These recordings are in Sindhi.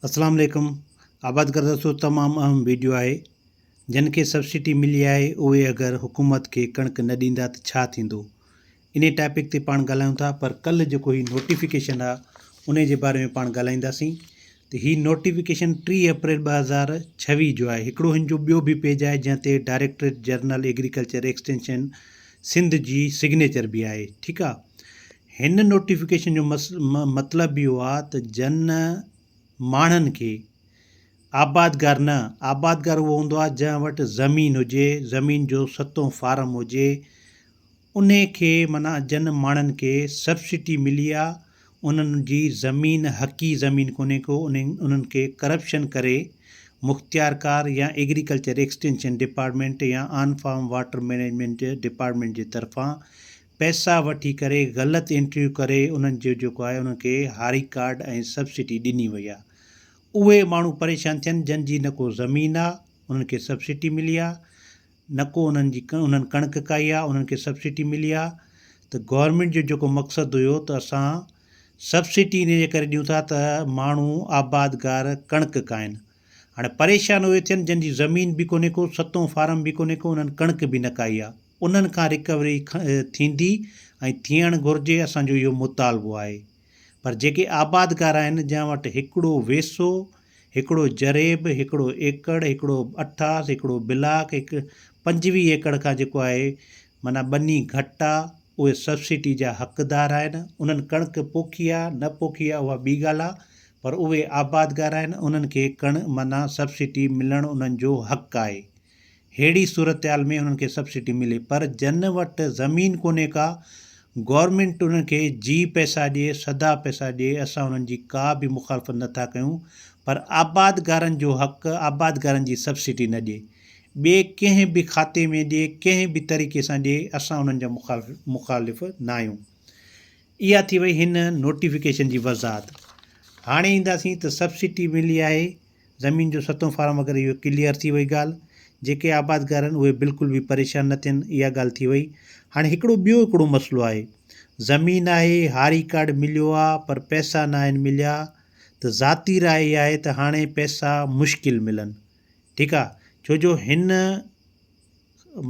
اسلام عليڪم آبادگار دوستو تمام اهم ويڊيو آهي جن کي سبسڊي ملي آهي اهي اگر حڪومت کي ڪڻڪ نه ڏيندا ته ڇا ٿيندو انهي ٽاپڪ تي پاڻ ڳالهايون ٿا پر ڪلهه جيڪو هي نوٽيفڪيشن آ انهي جي باري ۾ پاڻ ڳالهائينداسين ته هي نوٽيفڪيشن 30 اپريل 2026 جو آهي هڪڙو هن جو ٻيو به پيج آهي جنهن تي directorate general agriculture extension Sindh جي سگنيچر به آهي ٺيڪ آ هن نوٽيفڪيشن جو مطلب اهو آ ته جن ماڻهن کي آبادگار نه آبادگار اهو هوندو آ جنهن وٽ زمين هجي زمين جو ستون فارم هجي انهي کي معنيٰ جن ماڻهن کي سبسڊي ملي آ انهن جي زمين حقي زمين ڪونهي ڪو انهن کي ڪرپشن ڪري مختيارڪار يا ايگريڪلچر ايڪسٽينشن ڊپارٽمينٽ يا on farm water management department جي طرفان پئسا وٺي ڪري غلط انٽريو ڪري انهن جو جيڪو آهي انهن کي هاري ڪارڊ ۽ سبسڊي ڏني وئي آهي اهي ماڻهو پريشان ٿين جن جي نه ڪو زمين آهي انهن کي سبسڊي ملي آهي نه ڪو انهن جي انهن ڪڻڪ ڪائي آهي انهن کي سبسڊي ملي آهي ته گورنمينٽ جو جيڪو مقصد هيو ته اسان سبسڊي ان جي ڪري ڏيون ٿا ته ماڻهو آبادگار ڪڻڪ ڪائن هاڻي پريشان اهي ٿين جن جي زمين به ڪونهي ڪو ستون فارم به ڪونهي ڪو انهن ڪڻڪ به نه ڪائي آهي انهن کان رڪوري ٿيندي ۽ ٿيڻ گهرجي اسان جو اهو مطالبو آهي پر جيڪي آبادگار آهن جنهن وٽ هڪڙو ويسو هڪڙو جريب هڪڙو ايڪڙ هڪڙو اٺاس هڪڙو بلاڪ هڪ 25 ايڪڙ کان جيڪو آهي معنيٰ ٻني گهٽ آ اهي سبسڊي جا حقدار آهن انهن ڪڻڪ پوکي آ نه پوکي آ اها ٻي ڳالهه آ پر اهي آبادگار آهن انهن کي ڪڻ معنيٰ سبسڊي ملڻ انهن جو حق آهي ههڙي صورتحال ۾ انهن کي سبسڊي ملي پر جن وٽ زمين ڪونهي ڪا گورنمينٽ انهن کي جي پئسا ڏي سدا پئسا ڏي اسان انهن جي ڪا به مخالفت نه ٿا ڪيون پر آبادگارن جو حق آبادگارن جي سبسڊي نه ڏي ٻئي ڪنهن به کاتي ۾ ڏي ڪنهن به طريقي سان ڏي اسان انهن جا مخالف ناهيون. اها ٿي وئي هن نوٽيفڪيشن جي وضاحت هاڻي اينداسين ته سبسڊي ملي آهي زمين جو ستون فارم وغيره اهو ڪليئر ٿي وئي ڳالهه جيڪي آبادگار آهن اهي بلڪل به پريشان نه ٿين اها ڳالهه ٿي وئي هاڻي هڪڙو ٻيو هڪڙو مسئلو آهي زمين آهي هاري ڪارڊ مليو آ پر پئسا نه آهن مليا ته ذاتي راء اها آهي ته هاڻي پئسا مشڪل ملن ٺيڪ آ ڇو جو هن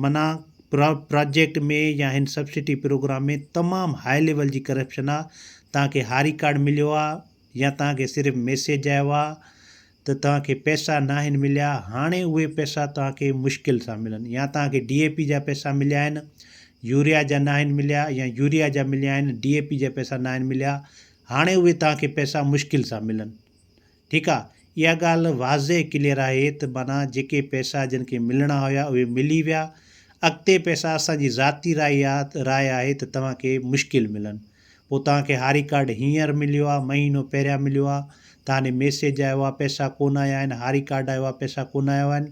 معنيٰ پراجيڪٽ ۾ يا هن سبسڊي پروگرام ۾ تمام هاء ليول جي ڪرپشن آ توهان کي هاري ڪارڊ مليو آ يا توهان کي صرف ميسيج آيو آ ته توهان کي پئسا ناهن مليا هاڻي اهي پئسا توهان کي مشڪل سان ملن يا توهان کي ڊي اي پي جا پئسا مليا آهن يوريا جا ناهن مليا يا يوريا جا مليا آهن ڊي اي پي جا پئسا ناهن مليا هاڻي اهي توهان کي پئسا مشڪل سان ملن ٺيڪ آ اها ڳالهه واضح ڪليئر آهي ته معنيٰ جيڪي پئسا جن کي ملڻا هيا اهي ملي ويا اڳتي پئسا اسان جي ذاتي راء آهي ته توهان کي مشڪل ملن پوء توهان کي هاري ڪارڊ هينئر مليو آ، مهينو پهريان مليو آ، توهان ڏي ميسيج آيو آ، پئسا ڪونه آيا آهن، هاري ڪارڊ آيو آ، پئسا ڪونه آيا آهن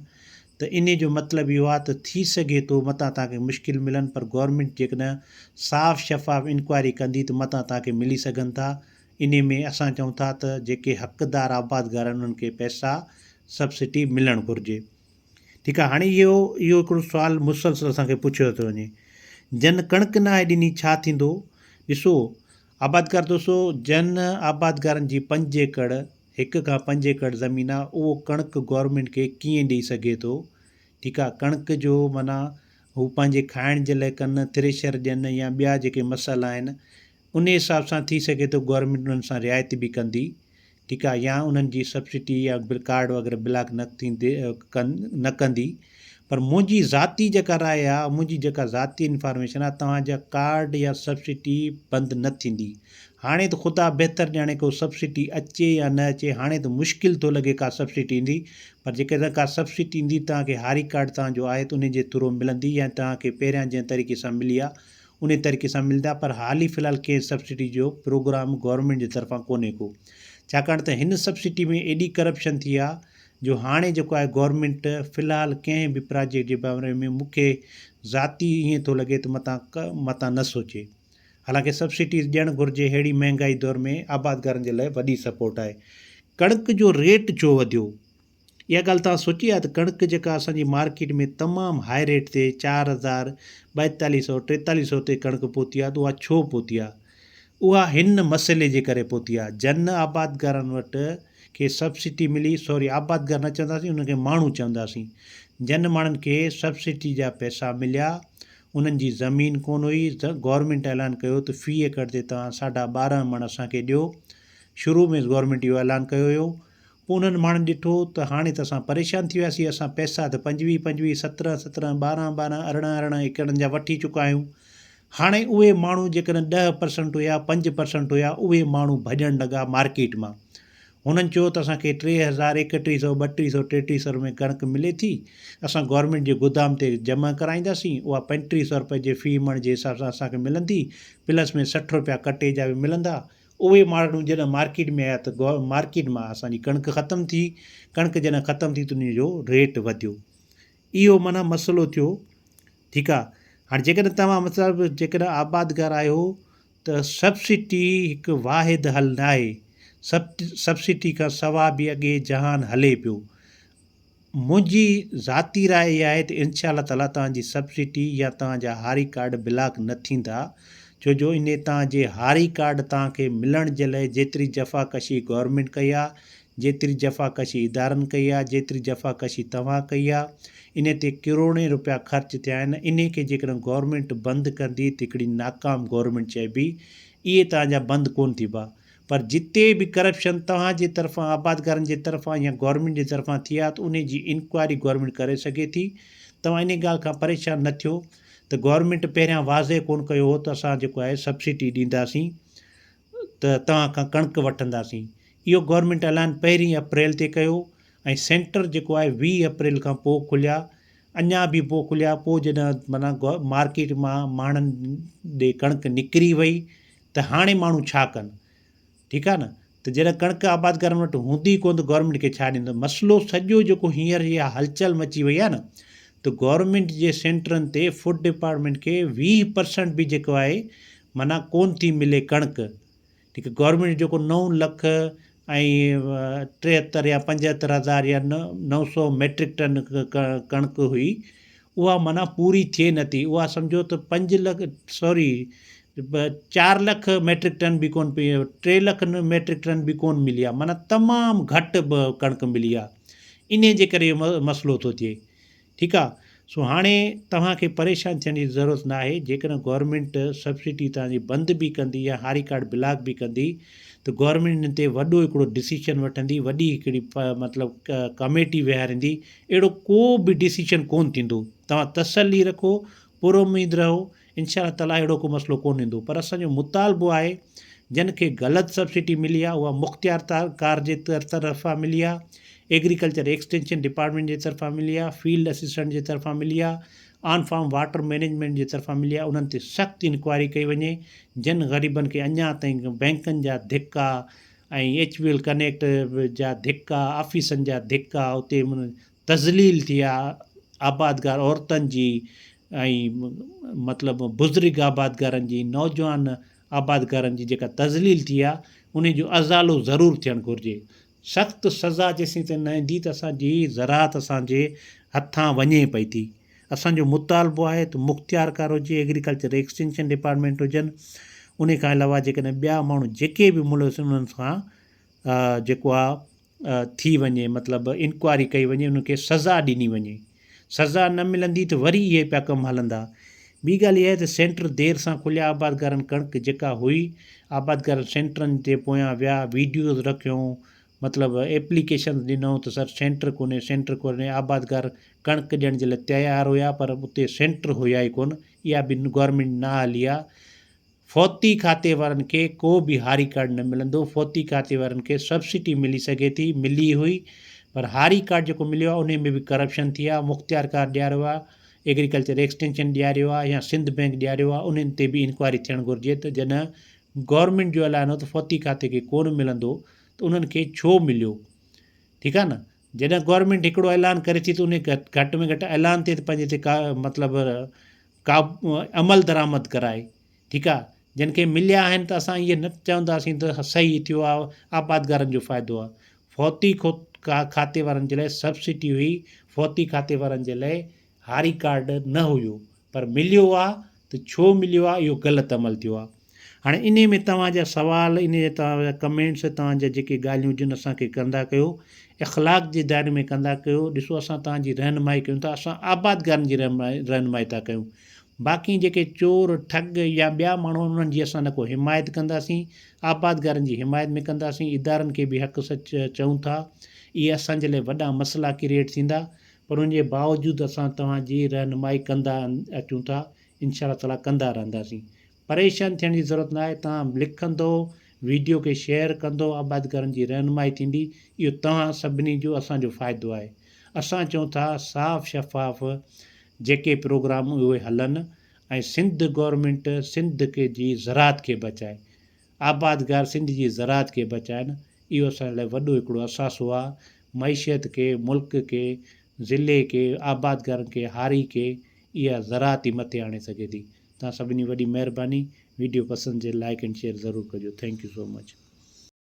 ته انهي جو مطلب اهو آ ته ٿي سگهي ٿو متان توهان کي مشڪل ملن پر گورنمينٽ جيڪڏهن صاف شفاف انڪوائري ڪندي ته متان توهان کي ملي سگهن ٿا انهي ۾ اسان چئون ٿا ته جيڪي حقدار آبادگار آهن انهن کي پئسا سبسڊي ملڻ گهرجي. ٺيڪ آ هاڻي اهو اهو هڪڙو سوال مسلسل اسان کي پڇيو ٿو وڃي جن ڪڻڪ ناهي ڏني ڇا ٿيندو ڏسو آبادگار دوستو جن آبادگارن جي پنج ايڪڙ هڪ کان پنج ايڪڙ زمين آ اهو ڪڻڪ گورنمينٽ کي ڪيئن ڏئي سگهي ٿو ٺيڪ آ ڪڻڪ جو معنيٰ هو پنهنجي کائڻ جي لاء ڪن ٿريشر ڏين يا ٻيا جيڪي مسئلا آهن ان حساب سان ٿي سگهي ٿو گورنمينٽ انهن سان رعايت به ڪندي ٺيڪ آ يا انهن جي سبسڊي يا ڪارڊ وغيره بلاڪ نه ٿيندي نه ڪندي پر منهنجي ذاتي جيڪا راء آ منهنجي جيڪا ذاتي انفارميشن آ توهان جا ڪارڊ يا سبسڊي بند نه ٿيندي هاڻي ته خدا بهتر ڄاڻي ڪو سبسڊي اچي يا نه اچي هاڻي ته مشڪل ٿو لڳي ڪا سبسڊي ايندي پر جيڪڏهن ڪا سبسڊي ايندي توهان کي هاري ڪارڊ توهان جو آهي ته ان جي ٿرو ملندي يا توهان کي پهريان جنهن طريقي سان ملي آ انهي طريقي سان ملندا پر حالي في الحال ڪنهن سبسڊي جو پروگرام گورنمينٽ جي طرفان ڪونهي ڪو ڇاڪاڻ ته هن سبسڊي ۾ ايڏي ڪرپشن ٿي آ جو هاڻي جيڪو آهي گورنمينٽ في الحال ڪنهن به پراجيڪٽ جي باري ۾ مون کي ذاتي ائين ٿو لڳي ته متان متان نه سوچي حالانڪه سبسڊيز ڏيڻ گهرجي ههڙي مهنگائي دور ۾ آبادگارن جي لاء وڏي سپورٽ آهي ڪڻڪ جو ريٽ ڇو وڌيو اها ڳالهه توهان سوچي آهي ته ڪڻڪ جيڪا اسان جي مارڪيٽ ۾ تمام هاء ريٽ تي 4000، 42 سئو، 43 سئو تي ڪڻڪ پهتي آهي ته اها ڇو پهتي آهي؟ اها هن مسئلي جي ڪري پهتي آهي جن آبادگارن وٽ کي سبسڊي ملي سوري آبادگار نه چونداسين انهن کي ماڻهو چونداسين جن ماڻهن کي سبسڊي جا پئسا مليا انهن جي زمين ڪونه هئي گورنمينٽ اعلان ڪيو ته في ايڪڙ تي توهان ساڍا 12 مڻ اسان کي ڏيو شروع ۾ گورنمينٽ اهو اعلان ڪيو هيو پوء انهن ماڻهن ڏٺو ته هاڻي ته اسان پريشان ٿي وياسين، اسان پئسا ته 25 25، 17 17، 12 12، 18 18 ايڪڙن جا وٺي چڪا آهيون. هاڻي اهي ماڻهو جيڪڏهن 10% هيا، 5% هيا، اهي ماڻهو ڀڄڻ لڳا مارڪيٽ مان. هنن چيو ته اسان کي 3000، 31 سو، 32 سو، 33 سو رپئي ۾ ڪڻڪ ملي ٿي، اسان گورنمينٽ جي گودام تي جمع ڪرائينداسين، اها 35 سو رپئي جي في مڻ جي حساب سان اسان کي ملندي، پلس ۾ 60 رپيا ڪٽي جا به ملندا. اهي ماڻهو جڏهن مارڪيٽ ۾ آيا ته مارڪيٽ مان اسان جي ڪڻڪ ختم ٿي، ڪڻڪ جڏهن ختم ٿي ته ان جو ريٽ وڌيو. اهو معنيٰ مسئلو ٿيو. ٺيڪ آ. هاڻي جيڪڏهن توهان مطلب جيڪڏهن آبادگار آهيو ته سبسڊي هڪ واحد حل ناهي. سبسڊي کان سوا به اڳي جهان هلي پيو. منهنجي ذاتي راء اها آهي ته انشاء الله تعالي توهان جي سبسڊي يا توهان جا هاري ڪارڊ بلاڪ نه ٿيندا ڇو جو انهي توهان جي هاري ڪارڊ توهان کي ملڻ جي لئه جيتري جفا ڪشي گورنمينٽ ڪئي آهي جيتري جفا ڪشي ادارن ڪئي آهي جيتري جفا ڪشي توهان ڪئي آهي انهي تي ڪروڙين روپيا خرچ ٿيا آهن انهي کي جيڪڏهن گورنمينٽ بند ڪندي ته هڪڙي ناڪام گورنمينٽ چئبي اهي توهان جا بند ڪونه ٿيبا پر جتي به ڪرپشن توهان جي طرفان آبادگارن جي طرفان يا گورنمينٽ جي طرفان ٿي آهي ته انهي جي انڪوائري گورنمينٽ ڪري سگهي ٿي توهان انهي ڳالهه کان پريشان نه ٿيو ته گورنمينٽ پهريان واضح ڪونه ڪيو هو ته اسان جيڪو آهي سبسڊي ڏينداسين ته توهان کان ڪڻڪ وٺنداسين اهو گورنمينٽ اعلان پهرين اپريل تي ڪيو ۽ سينٽر جيڪو آهي 20 اپريل کان پوء کليا اڃا به پوء کليا پوء جڏهن معنيٰ مارڪيٽ مان ماڻهن ڏي ڪڻڪ نڪري وئي ته هاڻي ماڻهو ڇا ڪن؟ ٺيڪ آهي نه ته جڏهن ڪڻڪ آبادگارن وٽ هوندي ئي ڪونه ته گورنمينٽ کي ڇا ڏيندو؟ مسئلو سڄو جيڪو هينئر اها هلچل مچي وئي آهي نه ته گورنمينٽ جي سينٽرن تي فوڊ ڊپارٽمينٽ کي 20 پرسنٽ به جيڪو آهي معنيٰ ڪونه ٿي ملي ڪڻڪ ٺيڪ آهي گورنمينٽ جيڪو 9 لک ۽ 73 يا 75 هزار يا 900 ميٽرڪ ٽن ڪڻڪ هئي اها معنيٰ پوري ٿئي نه ٿي اها سمجهو ته 5 لک سوري 4 لک ميٽرڪ ٽن به ڪون پئي 3 لک ميٽرڪ ٽن به ڪون ملي آهي معنيٰ تمام گهٽ ڪڻڪ ملي آهي انهي جي ڪري اهو مسئلو ٿو ٿئي ٺيڪ آهي سو هاڻي توهان کي پريشان ٿيڻ جي ضرورت نه آهي جيڪڏهن گورنمينٽ سبسڊي توهان جي بند به ڪندي يا هاري ڪارڊ بلاڪ به ڪندي ته گورنمينٽ ان تي وڏو هڪڙو ڊسيشن وٺندي وڏي هڪڙي مطلب ڪميٽي ويهاريندي اهڙو ڪو به ڊسيشن ڪون ٿيندو توهان تسلي رکو پر اميد رهو انشاء الله تعالي اهڙو ڪو مسئلو ڪونه ايندو پر اسان جو مطالبو آهي جن کي غلط سبسڊي ملي آهي اها مختيار ڪار جي طرفان ملي آهي ايگريڪلچر ايڪسٽينشن ڊپارٽمينٽ جي طرفان ملي آهي فيلڊ اسسٽنٽ جي طرفان ملي آهي آن فارم واٽر مينيجمينٽ جي طرفان ملي آهي انهن تي سخت انڪوائري ڪئي وڃي جن غريبن کي اڃا تائين بئنڪن جا ڌڪا ۽ ايڇ بي ايل ڪنيڪٽ جا ڌڪا آفيسن جا ڌڪا اتي تذليل ٿي آ آبادگار عورتن جي ۽ مطلب بزرگ آبادگارن جي نوجوان آبادگارن جي جيڪا تذليل ٿي آ انهي جو ازالو ضرور ٿيڻ گهرجي سخت سزا جيسين تائين نه ايندي ته اسان جي زراعت اسان جي هٿان وڃي پئي ٿي اسان جو مطالبو آهي ته مختيارڪار هجي ايگريڪلچر ايڪسٽينشن ڊپارٽمينٽ هجن انهي کان علاوه جيڪڏهن ٻيا ماڻهو جيڪي به ملوث آهن انهن سان جيڪو آ ٿي وڃي مطلب انڪوائري ڪئي وڃي انهن کي سزا ڏني وڃي سزا نه ملندي ته وري اهي پيا ڪم هلندا ٻي ڳالهه اها آهي ته سينٽر دير سان کليا آبادگارن ڪڻڪ جيڪا هئي آبادگار سينٽرن جي پويان ويا ويڊيوز رکيون مطلب ايپليڪيشنز ڏنو ته سر سينٽر ڪونهي سينٽر ڪونهي آبادگار ڪڻڪ ڏيڻ جي لاء تيار هيا پر اتي سينٽر هيا ئي ڪونه اها به گورنمينٽ نه هلي آهي فوتي کاتي وارن کي ڪو به هاري ڪارڊ نه ملندو، فوتي کاتي وارن کي سبسڊي ملي سگهي ٿي، ملي هئي پر هاري ڪارڊ جيڪو مليو آهي انهي ۾ به ڪرپشن ٿي آهي، مختيارڪار ڏياريو آهي، ايگريڪلچر ايڪسٽينشن ڏياريو آهي يا سنڌ بئنڪ ڏياريو آهي انهن تي به انڪوائري ٿيڻ گهرجي ته جڏهن گورنمينٽ جو اعلان هو ته فوتي کاتي کي ڪونه ملندو ته انهن کي ڇو مليو ٺيڪ آهي نه جڏهن گورنمينٽ هڪڙو اعلان ڪري ٿي ته انهي گهٽ ۾ گهٽ اعلان تي ته پنهنجي تي ڪا مطلب ڪا عمل درآمد ڪرائي ٺيڪ آ جن کي مليا آهن ته اسان اهي نه چونداسين ته صحيح ٿيو آ آبادگارن جو فائدو آ فوتي کاتي وارن جي لاء سبسڊي هئي فوتي کاتي وارن جي لاء هاري ڪارڊ نه هيو پر مليو آ ته ڇو مليو آ اهو غلط عمل ٿيو آ. هاڻي انهي ۾ توهان جا سوال انهي جا توهان جا ڪمينٽس توهان جا جيڪي ڳالهيون هجن اسان کي ڪندا ڪيو اخلاق جي دائري ۾ ڪندا ڪيو ڏسو اسان توهان جي رهنمائي ڪيون ٿا اسان آبادگارن جي رهنمائي ٿا ڪيون باقي جيڪي چور ٺڳ يا ٻيا ماڻهو آهن انهن جي اسان نه ڪو حمايت ڪنداسين آبادگارن جي حمايت ۾ ڪنداسين ادارن کي به حق سچ چئون ٿا اهي اسان جي لاء وڏا مسئلا ڪريئيٽ ٿيندا پر ان جي باوجود اسان توهان جي رهنمائي ڪندا اچون ٿا انشاء الله تعالي ڪندا رهنداسين پريشان ٿيڻ جي ضرورت ناهي توهان لکندو ويڊيو کي شيئر ڪندو آبادگارن جي رهنمائي ٿيندي اهو توهان سڀني جو اسان جو فائدو آهي اسان چئون ٿا صاف شفاف جيڪي پروگرام اهي هلن ۽ سنڌ گورنمينٽ سنڌ کي جي زراعت کي بچائي آبادگار سنڌ جي زراعت کي بچائن اهو اسان لاء وڏو هڪڙو اثاثو آهي معيشت کي ملڪ کي ضلعي کي آبادگارن کي هاري کي اها زراعت ئي مٿي آڻي سگهي ٿي. توهان سڀني وڏي مهرباني ويڊيو پسند جي لائيڪ اينڊ شيئر ضرور ڪجو thank you so much.